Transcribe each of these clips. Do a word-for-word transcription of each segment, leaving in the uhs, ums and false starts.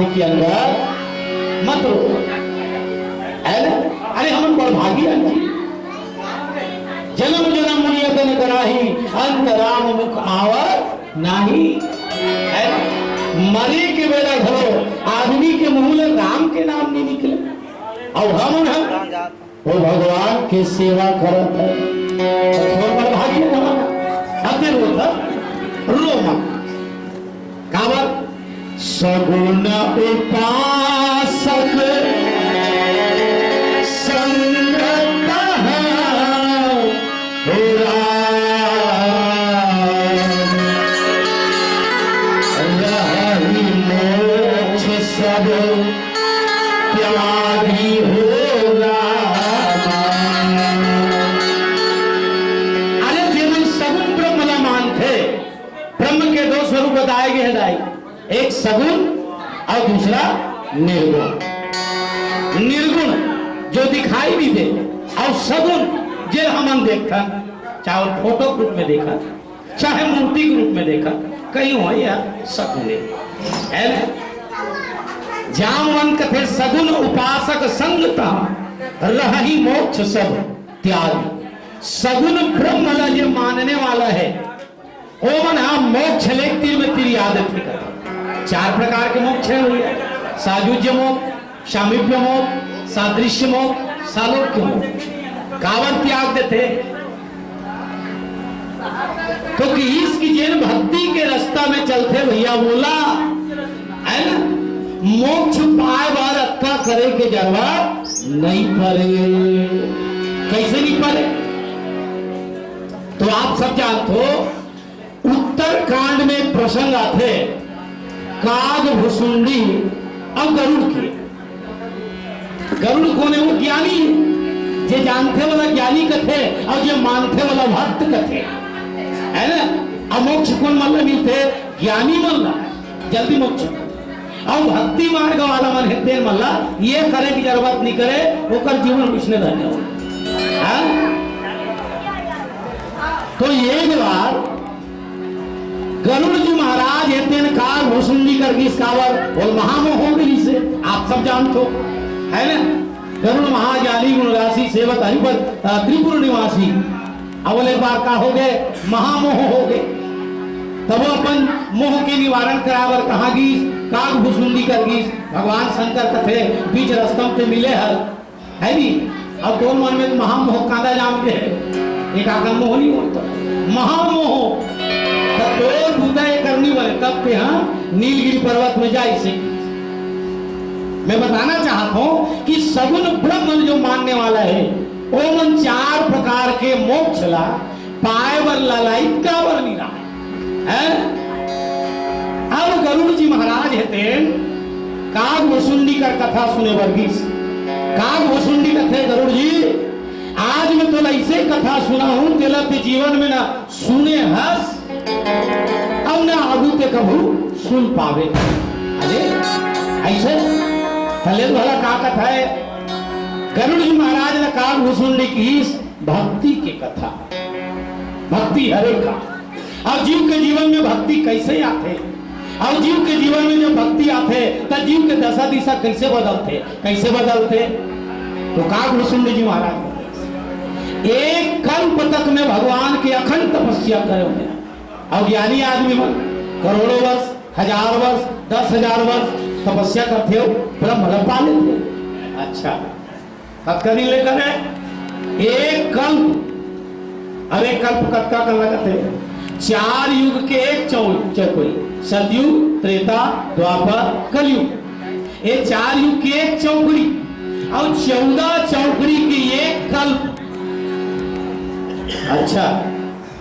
के अंदर मत रो, है ना? अरे, हमन बड़भागी आन जी, जन्म जन्म मुनि अतन कराही, अंत राम मुख आवर नाही, है ना? मरे के बेरा घलो आदमी के मुंह ले राम के नाम नहीं निकले। अब हमन ह वो भगवान के सेवा करत हे। थोर बड़भागी हे हमन। अते रोत हे, रो मत। काबर? सगुन उपासक संगत है हो राम। रहहि मोक्ष सब त्यागी हो राम। अरे, जेमन सगुन ब्रह्म ला मानथे, ब्रह्म के दो स्वरूप बताए गए हैं दाई, एक सगुन और दूसरा निर्गुण। निर्गुण जो दिखाई भी दे और सगुन जे हमन देखथन, चाहे वो फोटो के रूप में देखा, चाहे मूर्ति के रूप में देखा, कहीं हो या सगुन है ना? जामवंत कथे सगुन उपासक संग तहाँ, रहहि मोक्ष सब त्यागी। सगुन ब्रह्म ला जे मानने वाला है, ओमन हा मोक्ष ले तीर में तीर याद रखे कथे। चार प्रकार के मोक्ष है भैया, सायुज्य मोक्ष, सामीप्य मोक्ष, सादृश्य मोक्ष, सालोक्य मोक्ष। काबर त्याग देथे? तो किहिस कि जेन भक्ति के रास्ता में चलथे भैया, वोला, है ना, मोक्ष पाए बर अतका करे के जरूरत नहीं पड़े। कैसे नहीं पड़े? तो आप सब जानत हो, उत्तरकांड में एक प्रसंग आथे, काग भुसुंडी अउ गरुड़ के। गरुड़ कोन हे? वो ज्ञानी हे। जे जानथे वाला ज्ञानी कथे अउ जे मानथे वाला भक्त कथे, है ना? अब मोक्ष कोन मन ला मिलथे? ज्ञानी मन ला जल्दी मोक्ष। अउ भक्ति मार्ग वाला मन हे, तेन मन ला ये करे के जरूरत नहीं करे, ओकर जीवन वैसने धन्य हो। हाँ? तो एक बार गरुड़ जी महाराज हे तेन काग भुसुंडी कर गिस, काबर? बोल, महामोह हो गिस हे, आप सब जानत हो, है ना? गरुड़ महाज्ञानी गुण राशि सेवत हरिपद, अ, त्रिपुर निवासी। अब बोले, एक बार का हो गए, महामोह हो गए। तब वो अपन मोह के निवारण कराबर कहाँ गिस? काग भुसुंडी कर गिस। भगवान शंकर कथे बीच रस्ता में ते मिले हर, है नी? अब तोर मन में महामोह कांदा जाम के हे, एक आकर मोह नहीं होता, महामोह। तब तोर बुता ये करनी वाले, तब ते हाँ नीलगिरी पर्वत में जाइसे। मैं बताना चाहत हूँ कि सगुन ब्रह्म जो मानने वाला है, ओमन चार प्रकार के मोक्ष ला पाए बर ललाइत काबर नहीं रहा है? अब गरुड़ जी महाराज हे तेन काग भुसुंडी कर कथा सुने बर गिस। काग भुसुंडी कथे, गरुड़ जी, आज मैं तोला ऐसे कथा सुनाहूं, तेला ते जीवन में ना सुने हस, अब ना आगू ते कभू सुन पावे। अरे, ऐसे? तले भला का कथा हे? गरुड़ जी महाराज ला काग भुसुंडी किहिस भक्ति के कथा। भक्ति हरे का। अब जीव के जीवन में भक्ति कैसे आथे? अब जीव के जीवन में जब भक्ति आथे, त जीव के दशा दिशा कैसे बदलथे? कैसे बदलथे? तो काग भुसुंडी जी महाराज एक कल्प तक में भगवान के अखंड तपस्या करे हुए। अब ज्ञानी आदमी मन करोड़ों वर्ष, हजार वर्ष, दस हजार वर्ष तपस्या करथे हो, ब्रह्म ला पा लेथे। अच्छा, कतका दिन ले करे? एक कल्प। अब एक कल्प कतका कन लगथे? चार युग के एक चौ-, चौकड़ी, सतयुग, त्रेता, द्वापर, कलयुग। ये चार युग के एक चौकड़ी अउ चौदह चौकड़ी के एक कल्प। अच्छा,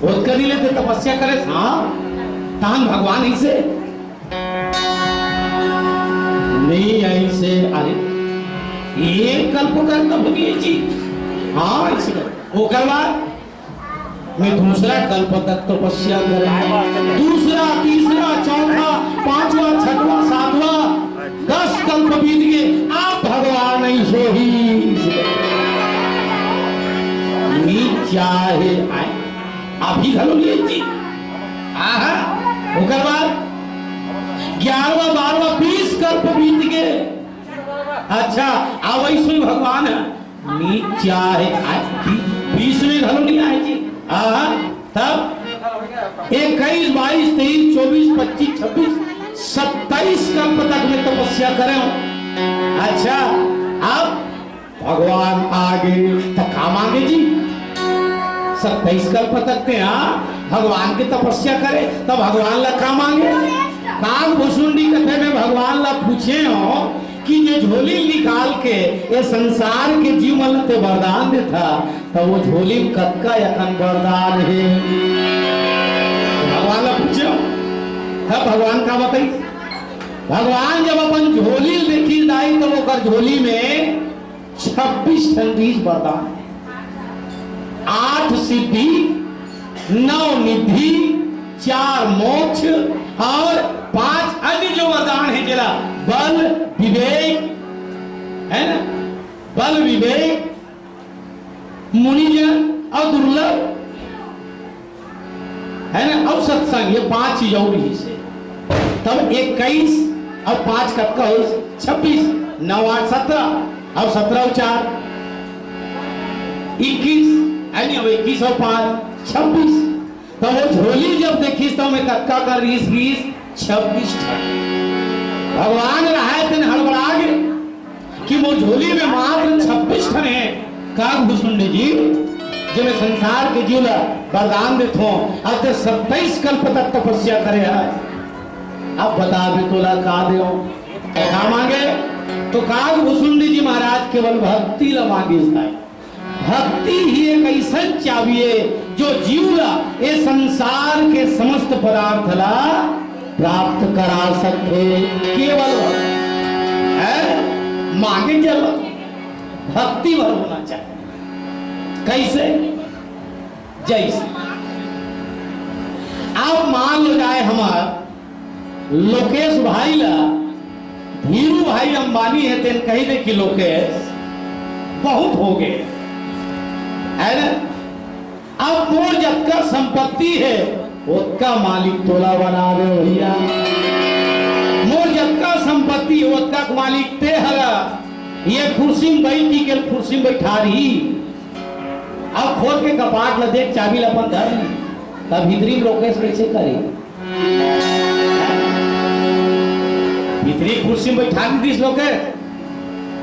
ओतका दिन ले ते तपस्या करे, हाँ, तहन भगवान ही से नहीं आई से, अरे, एक कल्प कर तब नहीं जी, हाँ, ऐसे कर। ओकर बाद मैं दूसरा कल्प तक तपस्या करे, दूसरा, तीसरा, चौथा, पांचवा, छठवा, सातवां, दस कल्प बीत गए, आप भगवान नहीं सोही। नीचा है, आए, आप ही घलो लिए जी। आहा, ओकर बाद ग्यारहवाँ, बारहवाँ, बीस कल्प बीत गे। अच्छा, अब वैसे ही भगवान है, नीचा है, आज भी बीस में घलो नहीं आए जी। हाँ, तब इक्कीस, बाईस, तेईस, चौबीस, पच्चीस, छब्बीस, सत्ताईस कल्प तक में तपस्या करे हो। अच्छा, अब भगवान आगे तो का मांगे जी? सत्ताईस कल्प तक ते, हाँ, भगवान के तपस्या करे, तब भगवान ला का मांगे? काग भुसुंडी कथे में भगवान ला पूछे हो कि जे झोली निकाल के ये संसार के जीव मन ला ते वरदान देथा, तब वो झोली में कतका अकन वरदान हे? भगवान ला पूछे हो, तब भगवान का बताई? भगवान जब अपन झोली देखी दाई, तब ओकर झोली में छब्बीस ठन रिहिस वरदान हे। आठ सिद्धि, नौ निधि, चार मोक्ष और पांच अन्य जो वरदान हे, जेला बल, विवेक, है ना, बल, विवेक, मुनिजन और दुर्लभ, है ना, और सत्संग, ये पांच चीज और ही से। तब इक्कीस और पांच कतका हो? छब्बीस। नौ आठ सत्रह, और सत्रह और चार इक्कीस, है नहीं, अब इक्कीस और पांच छब्बीस। तब वो झोली जब देखिस, तो मैं कतका कर रहीस? बीस, छब्बीस ठन। भगवान रहाय तेन हड़बड़ा गे कि मोर झोली में मात्र छब्बीस ठन हे। काग भुसुंडी जी, जे मैं संसार के जीव ला वरदान देथों, अब ते सत्ताईस कल्प तक तपस्या करे हे, अब बता दे तोला का देव, का मांगे? तो काग भुसुंडी जी महाराज केवल भक्ति ला मांगिस हे। भक्ति ही एक ऐसन चाबी हे, जो जीव ला, ये संसार के समस्त पदार्थ ला प्राप्त करा सकथे। केवल भक्ति, है? मांगे जरूरत, भक्ति भर होना चाहिए। कैसे? जैसे आप मान लो जाए हमार लोकेश भाई ला, धीरू भाई अंबानी हे, तेन कही दे कि लोकेश, बहुत हो गए, है ना? अब मोर जतका संपत्ति हे, ओतका मालिक तोला बना दे भैया। मोर जतका संपत्ति हे, ओतका के मालिक ते हरा। ये कुर्सी में बैठ के कुर्सी में बैठा रही। अब खोल के कपाट ला देख, चाबी ला अपन धर ली, तब भीतरी में लोकेश कैसे करे? भीतरी कुर्सी में बैठा ली दिस लोकेश,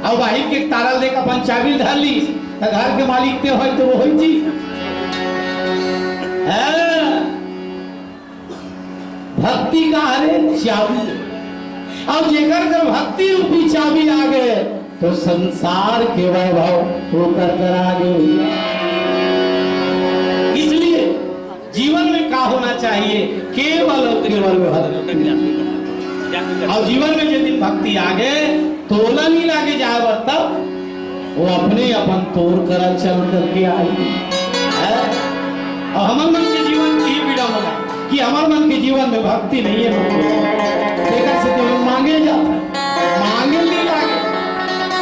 अब बाहिर के ताला देख अपन चाबी धर ली, तो घर के मालिक ते होय तो वो होय जी। हाँ। भक्ति का हरे चाबी। अब जेकर कर भक्ति रूपी चाबी आ गए, तो संसार के वैभव ओकर कर आ गए। इसलिए जीवन में का होना चाहिए? केवल और केवल भक्ति। और जीवन में जे दिन भक्ति आ गए, तोला नहीं लागे जाए बर, तब वो अपने अपन तोर करा चल करके आई है। और हमर मन के जीवन की ही पीड़ा होला कि हमर मन के जीवन में भक्ति नहीं है, लोग। तेकर से तो मांगे जाता, मांगे नहीं लागे।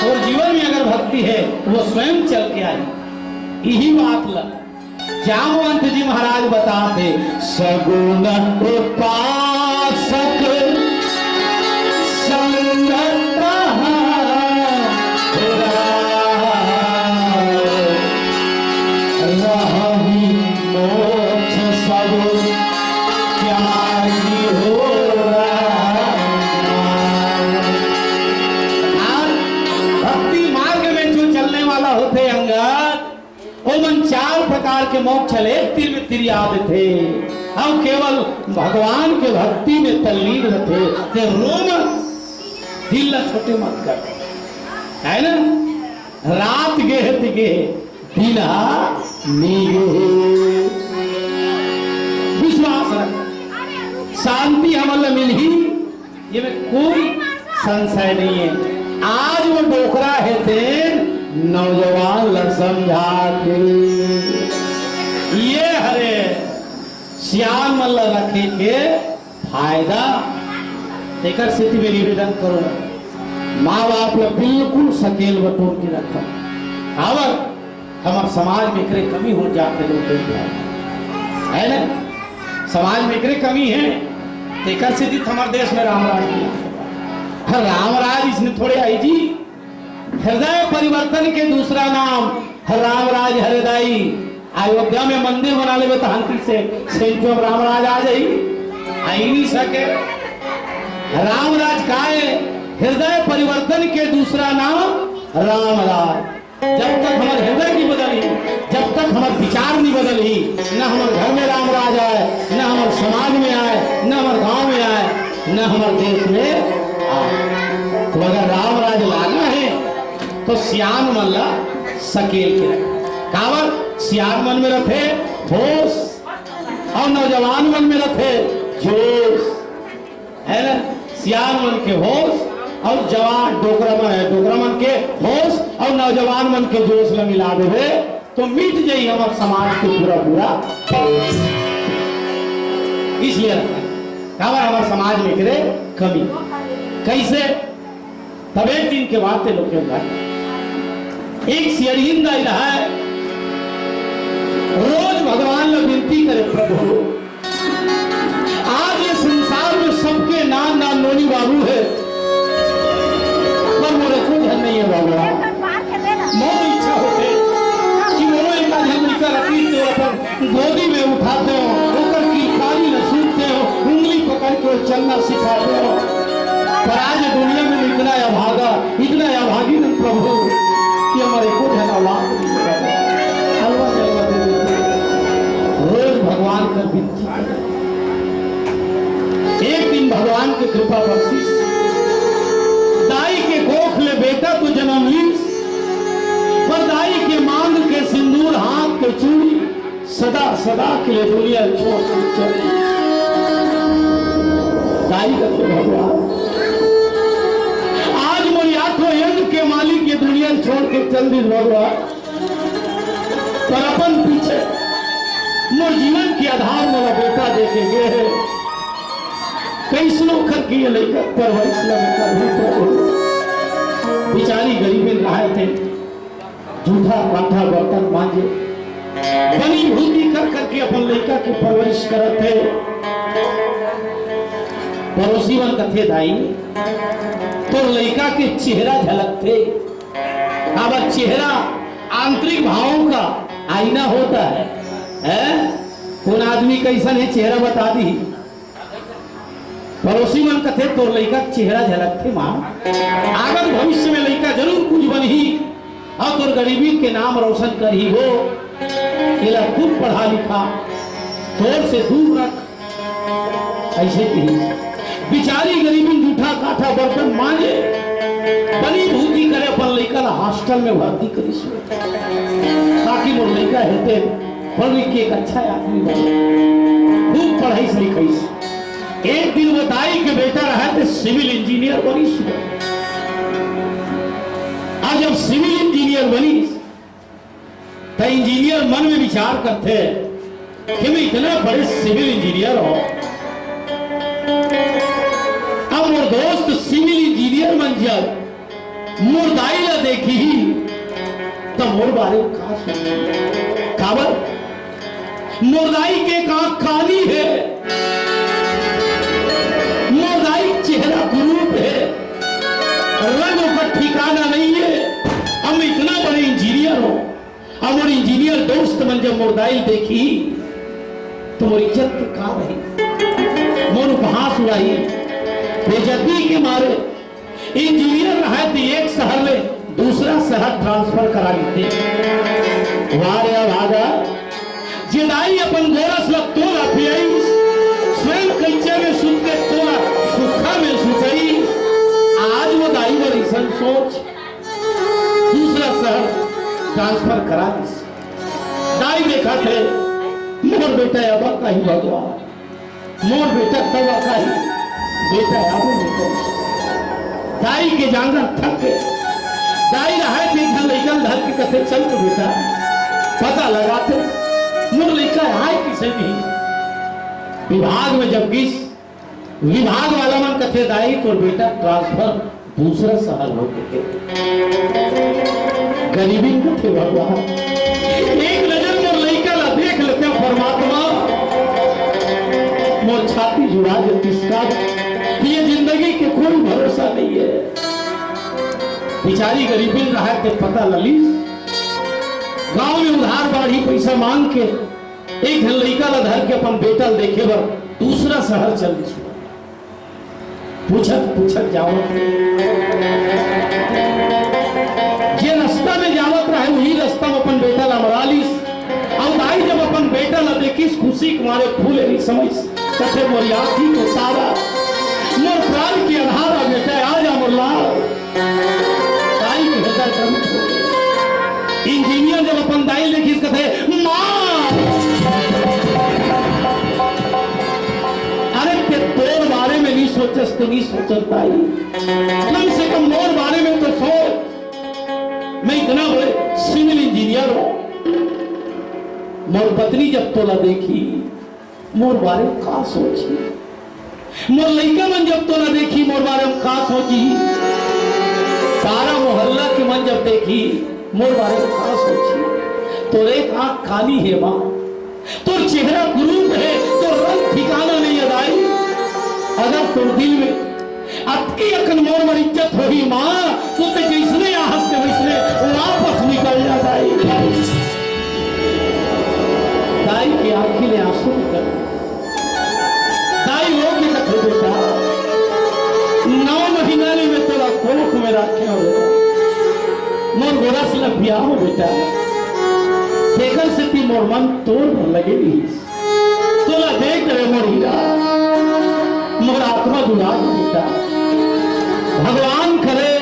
और जीवन में अगर भक्ति है, वो स्वयं चल के आई। यही बात ला जामवंत जी महाराज बताते, सगुण उपासक संगत रहहि मोक्ष सब त्यागी हो। भक्ति मार्ग में जो चलने वाला होते अंगद, ओमन चार प्रकार के मोक्ष ल एक तीर में तिरिया देथे, अउ केवल भगवान के भक्ति में तल्लीन रथे। ते रोम दिल ला छोटे मत कर, है ना? रात गेहे ते गेहे, दिन हा नी गेहे। विश्वास रख, शांति हमन ला मिलही। ये में कोई संशय नहीं है। आज वो डोकरा हे तेन नौजवान ला समझाथे। ये हरे सियान मन ला रखे के फायदा। तेकर सेती मैं निवेदन करूँ, माँ बाप ला बिल्कुल सकेल बटोर के रखो। काबर हमर समाज में एकरे कमी हो जाथे लोग, है ना? समाज में एकरे कमी है, तेकर सेती हमर देश में राम राज नहीं। रामराज इसने थोड़े आई जी, हृदय परिवर्तन के दूसरा नाम रामराज हरे दाई। अयोध्या में मंदिर बना लेबे तो हंती से सेंचो में रामराज आ जाई, आई नहीं सके। रामराज का है? हृदय परिवर्तन के दूसरा नाम रामराज। जब तक हमर हृदय नहीं बदलही, जब तक हमर विचार नहीं बदलही, न हमर घर में रामराज आए, न हमर समाज में आए, न हमर गांव में आए, न हमर देश में आए। तो अगर रामराज लाना है तो सियान मन ला सकेल के रख। काबर? सियान मन में रथे होश और नौजवान मन में रथे जोश, है ना? सियान मन के होश और जवान डोकरा मन है, डोकरा मन के होश और नौजवान मन के जोश ला मिला देवे तो मिट जाई हमर समाज के पूरा पूरा। इसलिए रखा है, काबर हमर समाज में करे कमी। कैसे? तब एक दिन के बात है लोग के अंदर। एक सियरहिन दाई रहा है, रोज भगवान ला विनती करे, प्रभु, आज ये संसार में सबके नान नान नोनी बाबू है, पर मोरे को धन नहीं है बाबू। मोर इच्छा होते कि मोरो एक आध लड़का रखी तो अपन गोदी में उठाते हो, ओकर किलकारी ल सूंघते हो, उंगली पकड़ के चलना सिखाते हो। पर आज दुनिया में इतना अभागा, इतना अभागी न प्रभु कि हमारे को धन औलाद नहीं मिला। हलवा जलवा दे देते। रोज भगवान कर विनती करे। एक दिन भगवान के कृपा बरसिस। दाई के कोख ले बेटा तो जन्म लीस, पर दाई के मांग के सिंदूर, हाथ के चूड़ी, सदा सदा के लिए दुनिया छोड़ के चल दी। दाई का तो भगवान, आज मोर आठों अंग के मालिक ये दुनिया छोड़ के चल दी भगवान, पर अपन पीछे मोर जीवन के आधार मोला बेटा दे के गए है। कैसनो करके ये लइका परवरिश लगे करहूं प्रभु। बिचारी गरीबी रहाय थे, जूठा काठा बर्तन मांजे, बनी भूती कर करके अपन लइका के परवरिश करत हे। पड़ोसी मन कथे, दाई, तोर लइका के चेहरा झलकथे। काबर? चेहरा आंतरिक भावों का आईना होता है, हैं? कौन आदमी कैसन है, चेहरा बता दी। पड़ोसी मन कथे, "तोर लइका के चेहरा झलकथे माँ, आगत भविष्य में लइका जरूर कुछ बनही, अउ तोर गरीबी के नाम रोशन करही हो। एला खूब पढ़ा लिखा, तोर से दूर रख।" ऐसे कही। बिचारी गरीबी जूठा काठा बर्तन मांजे, बनी भूती करे, अपन लइका ला हॉस्टल में भर्ती करिस, ताकि मोर लइका हेते पढ़ लिख के एक अच्छा आदमी बने। खूब पढ़ाईस लिखाईस। एक दिन वो दाई के बेटा रहा थे सिविल इंजीनियर बनिस। आज जब सिविल इंजीनियर बनिस, त इंजीनियर मन में विचार करथे कि मैं इतना बड़े सिविल इंजीनियर हो, अब मोर दोस्त सिविल इंजीनियर बन जाए, मोर दाई ला देखही त मोर बारे में का सोचही? काबर? मोर दाई के एक आंख काली है, मोर दाई के चेहरा कुरूप है, रंग ओकर ठिकाना नहीं है। अब मैं इतना बड़े इंजीनियर हूँ, अब मोर इंजीनियर दोस्त मन जब मोर दाई ल देखही, तो मोर इज्जत के का रही? मोर उपहास उड़ाही। बेइज्जती के मारे इंजीनियर रहे तो एक शहर ले दूसरा शहर ट्रांसफर करा लेते। वाह रे भागा, जे दाई अपन गोरस ल तोला पियाई, स्वयं कच्चे में सुत के तोला सुखा में सुताई। आज वो दाई बर अइसन सोच, दूसरा शहर ट्रांसफर करा दिस। दाई देखत हे, मोर बेटा अब का ही भगवान, मोर बेटा तब का ही बेटा अब नहीं करिस। दाई के जांगर थक गे। दाई रहाय ते एक झन लइका ल धर के कथे, "चल तो बेटा, पता लगाते, मोर लइका आय किसे नहीं।" विभाग में जब गिस, विभाग वाला मन कथे, "दाई, तोर बेटा ट्रांसफर दूसरा शहर हो गे।" गरीबी कथे भगवान, एक नजर मोर लइका ला देख लेते हो परमात्मा, मोर छाती जुड़ा जतिस का, ये जिंदगी के कोई भरोसा नहीं। बिचारी गरीबिन रहय ते पता ललिस। गांव में उधार बाढ़ी पैसा मांग के एक झन लइका ला धर के अपन बेटा ल देखे बर दूसरा शहर चल दिस। पूछत पूछत जावत, जे रास्ता में जावत रहे, वही रास्ता में अपन बेटा ला मरा लिस। अउ दाई जब अपन बेटा ला देखिस, खुशी के मारे फूले नहीं समझ, कथे, "मोर आँखी के तारा, मोर प्राण के आधार, आ बेटा, आ जा मोर लाल।" दाई के हृदय द्रवित हो गे। इंजीनियर जब अपन दाई ल देखिस, कथे, "माँ, अरे ते तोर बारे में नहीं सोचस, ते नहीं सोचस दाई, कम से कम मोर बारे में तो सोच। मैं इतना बड़े सिविल इंजीनियर हूँ, मोर पत्नी जब तोला देखी, मोर बारे में का सोची? मोर लइका मन जब तोला देखी, मोर बारे में का सोची? सारा मोहल्ला के मन जब देखी, मोर बारे में का सोची?" तोर एक आँख काली हे माँ, तोर चेहरा कुरूप हे, तोर रंग ठिकाना नहीं हे दाई। अगर तोर दिल में अतकी अकन मोर बर इज्जत होही माँ, तो ते जइसने आहस ते वइसने वापस निकल जा दाई। दाई के आँखी ले आंसू निकल। दाई रो के कथे, "बेटा, नौ महीना ले मैं तोला कोख में राखे हूँ, मोर गोरस ल पिया हो बेटा।" तेकर सेती मोर मन तोर बर लगे रहिस। तोला देख रे मोर हीरा, मोर आत्मा जुड़ा गे बेटा। भगवान करे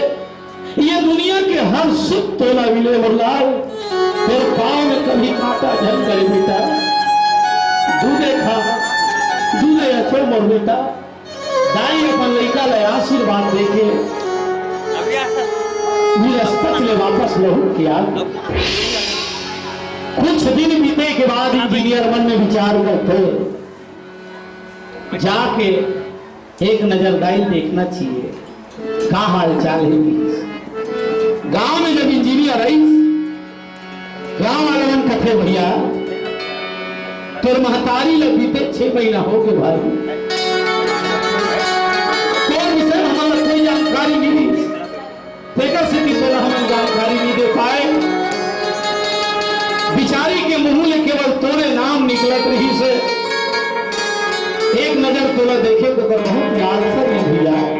ये दुनिया के हर सुख तोला मिले मोर लाल, तोर पाँव में कभी कांटा झन करे बेटा। दूधे खा, दूधे अचो मोर बेटा। दाई अपन लइका ला आशीर्वाद देके विरासत ले वापस लहू किया। कुछ दिन बीते के बाद इंजीनियर मन में विचार करथे, जाके एक नजर दाई देखना चाहिए, का हाल चाल हे। गांव में जब इंजीनियर आइस, गांव वाले मन कथे, "भैया, तोर महतारी ल बीते छह महीना हो गे भाई, तोर विषय में हमन ल कोई जानकारी नहीं दिस, तेकर सेती तोला हमन जानकारी नहीं दे पाए। बिचारी के मुंह ले केवल तोरे नाम निकलत रहिस हे। एक नजर तोला देखे तो कर बहुत याद से नहीं भैया।"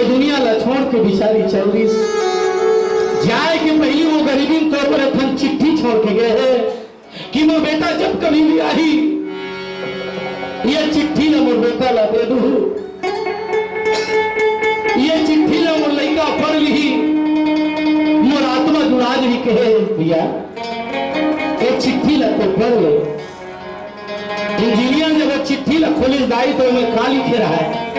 ए दुनिया ला छोड़ के बिचारी चल दिस। जाए के पहली वो गरीबिन तोर बर एक ठन चिट्ठी छोड़ के गए हे कि मोर बेटा जब कभी भी आही, ये चिट्ठी ला मोर बेटा ला दे दू। ये चिट्ठी ला मोर लइका पढ़ लिही, मोर आत्मा जुड़ा जही। कहे, "भैया, ये चिट्ठी ला तो पढ़ ले।" इंजीनियर जब वो चिट्ठी ला खोलिस दाई, तो ओमे का लिखे रहय?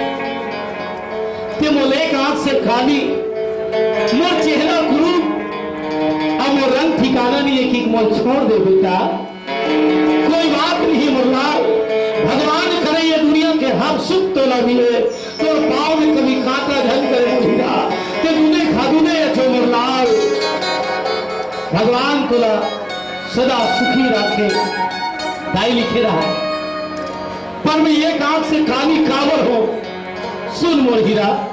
ते मोला एक आंख से कानी, मोर चेहरा कुरूप, अब मोर रंग ठिकाना नहीं है कि मोला छोड़ दे बेटा। कोई बात नहीं मोर लाल, भगवान करे ये दुनिया के हर सुख तोला मिले, तोर पाँव में कभी कांटा झन करे मोर हीरा, ते दूधे खा दूधे अचो मोर लाल। भगवान तोला सदा सुखी राखे। दाई लिखे रहय, पर मैं एक आंख से कानी काबर हो, सुन मोर हीरा,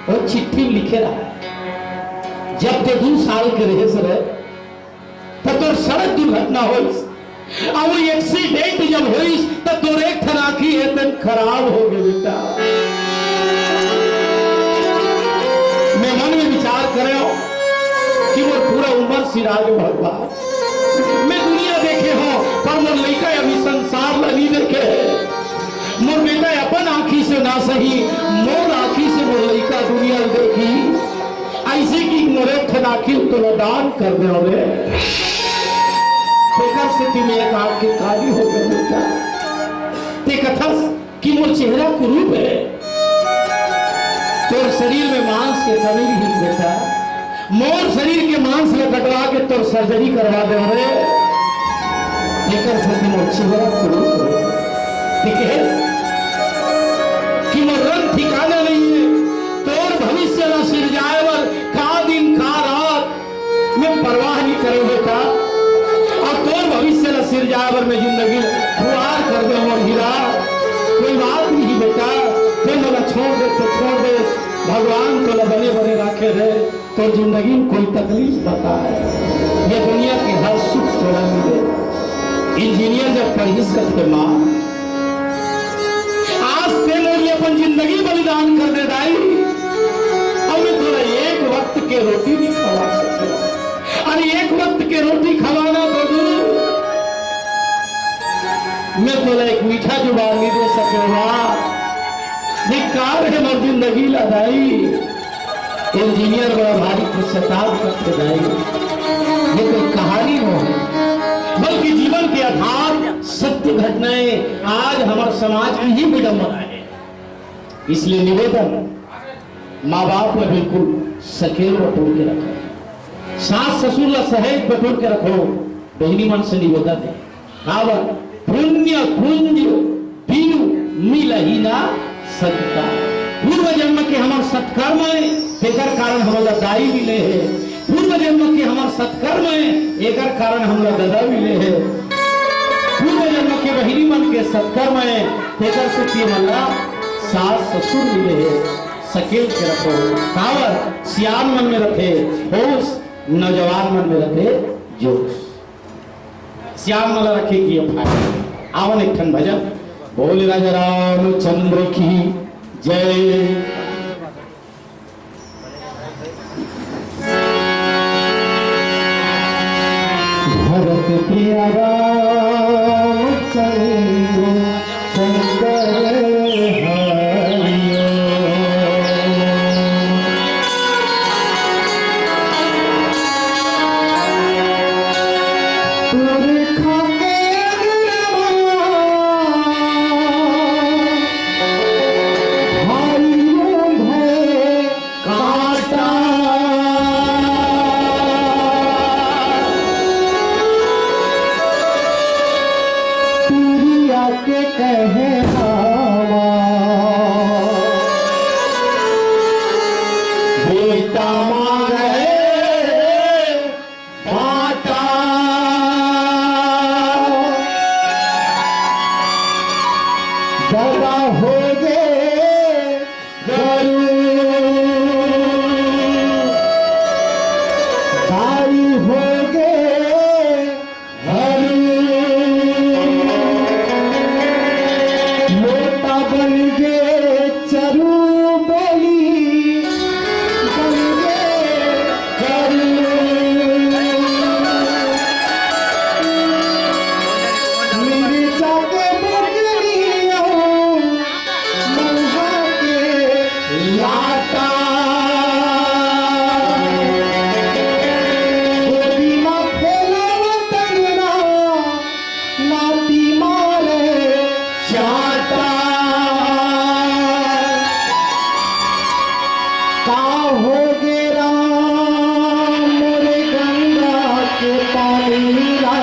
वो चिट्ठी में लिखे रहय, जब ते दू साल के रहेस रे, त तोर सड़क दुर्घटना होइस, अउ वो एक्सीडेंट जब होइस, त तोर एक ठन आंखी हे तेन खराब हो गे बेटा। मैं मन में विचार करे हो कि मोर पूरा उम्र सिरागे भगवान, मैं दुनिया देखे हो, पर मोर लइका अभी संसार ला नहीं देखे हे। मोर बेटा अपन आंखी से ना सही, मोर आंखी से मोर लइका दुनिया ल देखी। ऐसे कि मोर एक ठन आंखी तोला दान कर दे रे। तेकर सेती मैं एक आंख के काली हो गे बेटा। ते कथस कि मोर चेहरा कुरूप हे। तोर शरीर में मांस के कमी नहीं बेटा, मोर शरीर के मांस ला कटवा के तोर सर्जरी करवा दे रे। एकर सेती मोर चेहरा कुरूप हे। ठीक हे कि मोर रंग ठिकाना नहीं हे। तोर भविष्य ला सिरजाए बर का दिन का रात मैं परवाह नहीं करे बेटा, अउ तोर भविष्य ला सिरजाए बर मैं जिंदगी खुआर कर दे मोर हीरा। कोई बात नहीं बेटा, ते मोला छोड़ दे तो छोड़ भगवान तोला बने बने राखे रे, तोर जिंदगी में कोई तकलीफ बताए, ये दुनिया के हर सुख तोला मिले। इंजीनियर जब पढ़िस कथे माँ, आज ते मोर लिए अपन जिंदगी बलिदान कर दे दाई, अब मैं तोला एक वक्त के रोटी नहीं खवा सके। अरे एक वक्त के रोटी खवाना तो दूर, मैं तोला एक मीठा जुबान नहीं दे सके। वाह, धिक्कार हे मोर जिंदगी ला दाई। इंजीनियर बड़ा भारी पश्चाताप करथे दाई। ये कोई कहानी नहीं है, बल्कि जीवन के आधार सत्य घटनाएं आज हमारे समाज की ही विडंबना है। इसलिए निवेदन, माँ बाप ला बिल्कुल सकेल बटोर के रखो, सास ससुर ला सहेज बटोर के रखो। बहिनी मन से निवेदन है, काबर पुण्य पुंज बिनु मिलही ना सत्ता। पूर्व जन्म के हमर सत्कर्म है, तेकर कारण हमला दाई मिले है। पूर्व जन्म के हमर सत्कर्म है, एकर कारण हमला ददा मिले है। पूर्व जन्म के बहिनी मन के सत्कर्म है, तेकर से हमला सास ससुर मिले है। सकेल के रखो, काबर सियान मन में रखे होश, नौजवान मन में रखे जोश। सियान मन ला रखे की ये फायदा। आवन एक ठन भजन, बोले राजा रामचंद्र की जय। भरत प्रिय रामचंद्र शंकर हरिओ। पुरखा के अंगनवा भाई भय काटा। तुरिया के कहे रामा, बेटा मांगे बाटा। ददा हो गे गरु, दाई हो गे हरु। लोटा बन गे चरु, बलि बन गे करू। मिर्चा के बकरी अउ मलहा के लाटा। गोदी म खेलव टंगना, नाती मारे चाटा। का हो गे राम मोरे गंगा के पानी ला,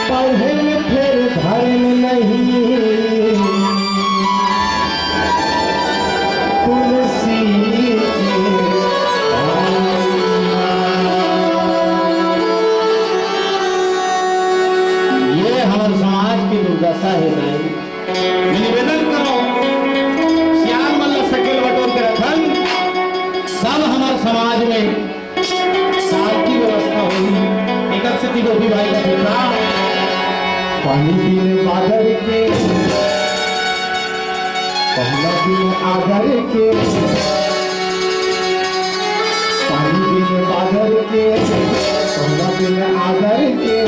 पढ़े में फेर धरे में नहीं तुलसी के पानी। ये हमर समाज के दुर्दशा हे भाई। मैं निवेदन करव, सियान मन ला सकेल बटोर के रखन, सब हमर समाज में शांति व्यवस्था होही। एकर सेती गोपी भाई का बेटा पानी बिन बादर के, पहुना बिन आदर के, पानी बिन बादर के, पहुना बिन आदर के,